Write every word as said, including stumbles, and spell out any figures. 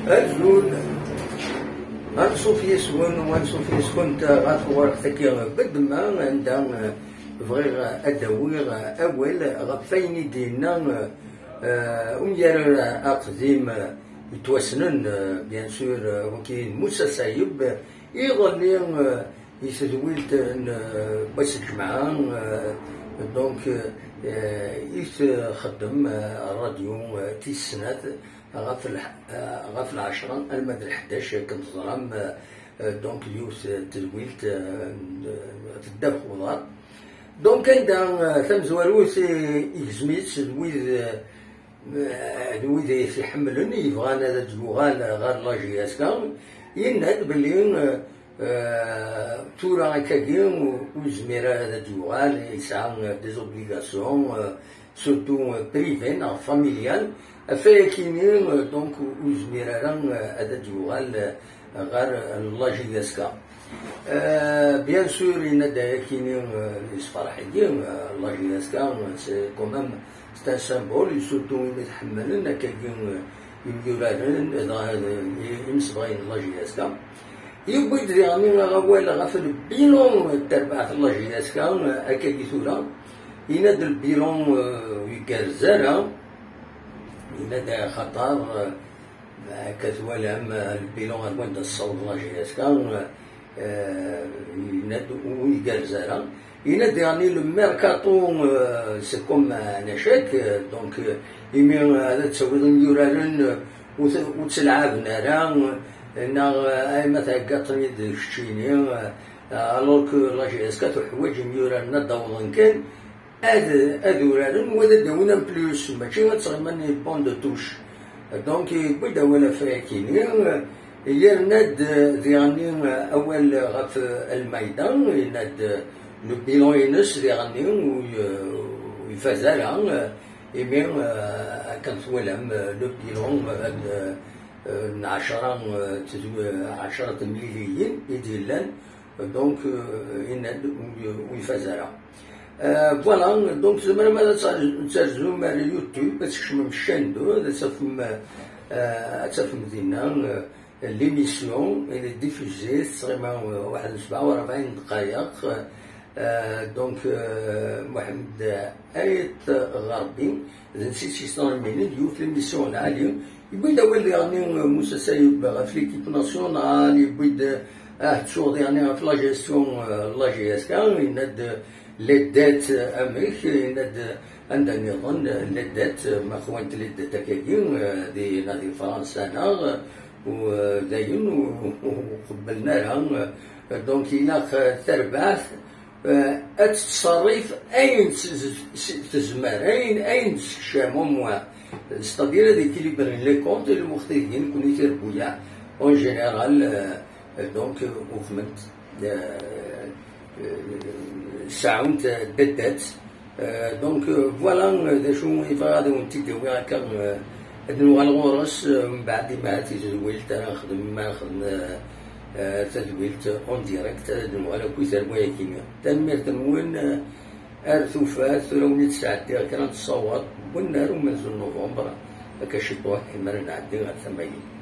Azul. Anṣuf yes-wen u anṣuf yes-kent ɣef tewriqt-agi n Bedma, anda, eh, bɣiɣ ad d-awiɣ, eh, awal ɣef wayen i d-yenna, eh, umyarar aqdim, eh, yettwassnen, eh, bien sûr, eh, wagi n Musa Sayeb, eh, iḍelli, eh, i tedwilt n, eh, wass n Lǧemɛa, eh, donc, eh, i txeddem, eh, rradyu, eh, tis snat ɣef lḥ-, eh, ɣef lɛecṛa alma d lḥdac, akken teẓram, eh, eh, donc yiwet n tedwilt, eh, n, eh, tedda ɣef uḍar. Donc anda, eh, tamezwarut, eh, igzem-itt d wid, eh, d wid i t-iḥemmlen, yebɣan ad d-yuɣal ɣer la J S K, yenna-d belli, eh, eh, tura akkagi ur yezmir ara ad d-yuɣal, yesɛa, eh, des obligations, eh, surtout, eh, privées neɣ familiales, ɣef wayakini, eh, donc ur yezmir ara, eh, ad d-yuɣal, eh, ɣer la J S K. Euh, bien sûr, yenna-d ayakini, euh, yessefreḥ-iyi, euh, la J S K, euh, c'est quand même, c'est un symbole, et surtout imi t-ḥemmlen akkagi, euh, imyuraren, dɣa, euh, imsebɣayen n la J S K. Yewwi-d diɣen awal ɣef lbilan n terbaɛt n la J S K, euh, akkagi tura. Yenna-d lbilan, euh, ur igerrez ara, yenna-d axaṭer, euh, Akka twalam, euh, lbilan ar wanda tessaweḍ la J S K, euh, yenna-d ur igerrez ara. Yenna-d, yeɛni, le mercato, euh, c'est comme un échec, euh, donc, euh, imi, euh, ad d-tawiḍ imyuraren, euh, ur t-, ur ttelɛaben ara, euh, neɣ, euh, ay ma theggaḍ-ten-id keččini, euh, alors que la J S K tuḥwaǧ imyuraren ad d-awḍen kan, ad, ad uraren, wa ad d-awin en plus, mačči ad tɣimen les bancs de touche. Donc, yewwi-d awal ɣef wayakini, yerna-d diɣenni awal ɣef Almeida, yenna-d le bilan-ines diɣenni ur y-, ur ifaz ara, imi, eh, akken twalam, eh, le bilan, eh, n ɛecra, eh, tedw-, ɛecra temliliyin i d-yellan, donc, euh, yenna-d ur, ur ifaz ara. Euh, voilà, donc tzemrem ad tt-, ad terzum ar YouTube, ad tkecmem chaîne deux, ad tafem, euh, ad tafem dinna, euh, l'émission, elle est diffusée, tettɣima, euh, waḥed n sebɛa u rebɛin dqayeq, euh, donc, euh, Mohamed Ayt Ɣerbi, d netta i s-yeslan lmini, d yiwet l'émission lɛali, Yewwi-d awal diɣenni, euh, Musa Sayeb ɣef l'équipe nationale, yewwi-d, euh, ah, ttuɣ diɣenni ɣef la gestion, euh, la J S K, yenna-d, euh, les dettes, euh, amek, yenna-d, euh, anda nniḍen, euh, les dettes, euh, ma xwant les dettes akkagi, euh, di, na di Fransa, neɣ, euh, u, euh, dayen, u, u, u qebblen ara, euh, donc, ilaq, euh, tarbaɛt, Eh, ad tettṣerrif ayen s-, s-, tezmer, ayen, ayen tessekcam, au moins. C'est-à-dire ad équilibren les comptes, lweqt-agi nekkni tirbuyaɛ, en général, euh, donc, euh, uxment, euh, euh, sɛunt, euh, des dettes. Euh, donc, euh, voilà, euh, d acu i bɣiɣ ad awen-t-id-awiɣ akka, euh, ad nuɣal ɣur-s, euh, mbeɛd imahat i tedwilt ara nexdem, ma nexdem, euh, euh, tadwilt en direct, ad nuɣal akk i terwa-agi. Tanemmirt-nwen, euh, ar tufat, tura wen-id-sɛeddiɣ kra n tṣawaḍ n wennar umenzu n novembre, akka ciṭuḥ, imi ara nɛeddi ɣer tama-agi.